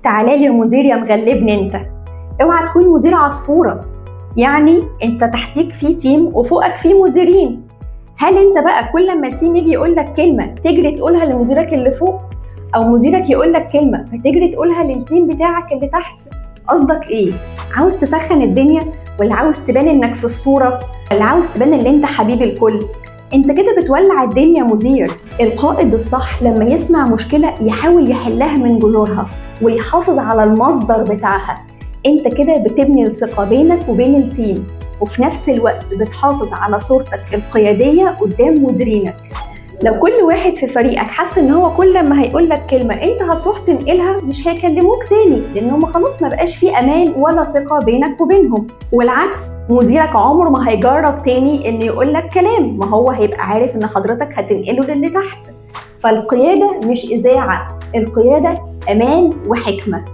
تعالى لي يا مدير يا مغلبني انت. اوعى تكون مدير عصفوره، يعني انت تحتيك في team وفوقك في مديرين. هل انت بقى كل ما ال team يجي يقول لك كلمة تجري تقولها لمديرك اللي فوق، او مديرك يقول لك كلمة فتجري تقولها لل team بتاعك اللي تحت؟ قصدك ايه؟ عاوز تسخن الدنيا، ولا عاوز تبان انك في الصورة، ولا عاوز تبان ان انت حبيب الكل؟ انت كده بتولع الدنيا يا مدير. القائد الصح لما يسمع مشكلة يحاول يحلها من جذورها ويحافظ على المصدر بتاعها. انت كده بتبني الثقة بينك وبين ال team، وفي نفس الوقت بتحافظ على صورتك القيادية قدام مديرينك. لو كل واحد في فريقك حس ان هو كل ما هيقول لك كلمة انت هتروح تنقلها، مش هيكلموك تاني، لان هم خلاص ما بقاش في امان ولا ثقة بينك وبينهم. والعكس، مديرك عمره ما هيجرب تاني انه يقول لك كلام، ما هو هيبقى عارف ان حضرتك هتنقله للي تحت. فالقياده مش اذاعة، القيادة امان وحكمه.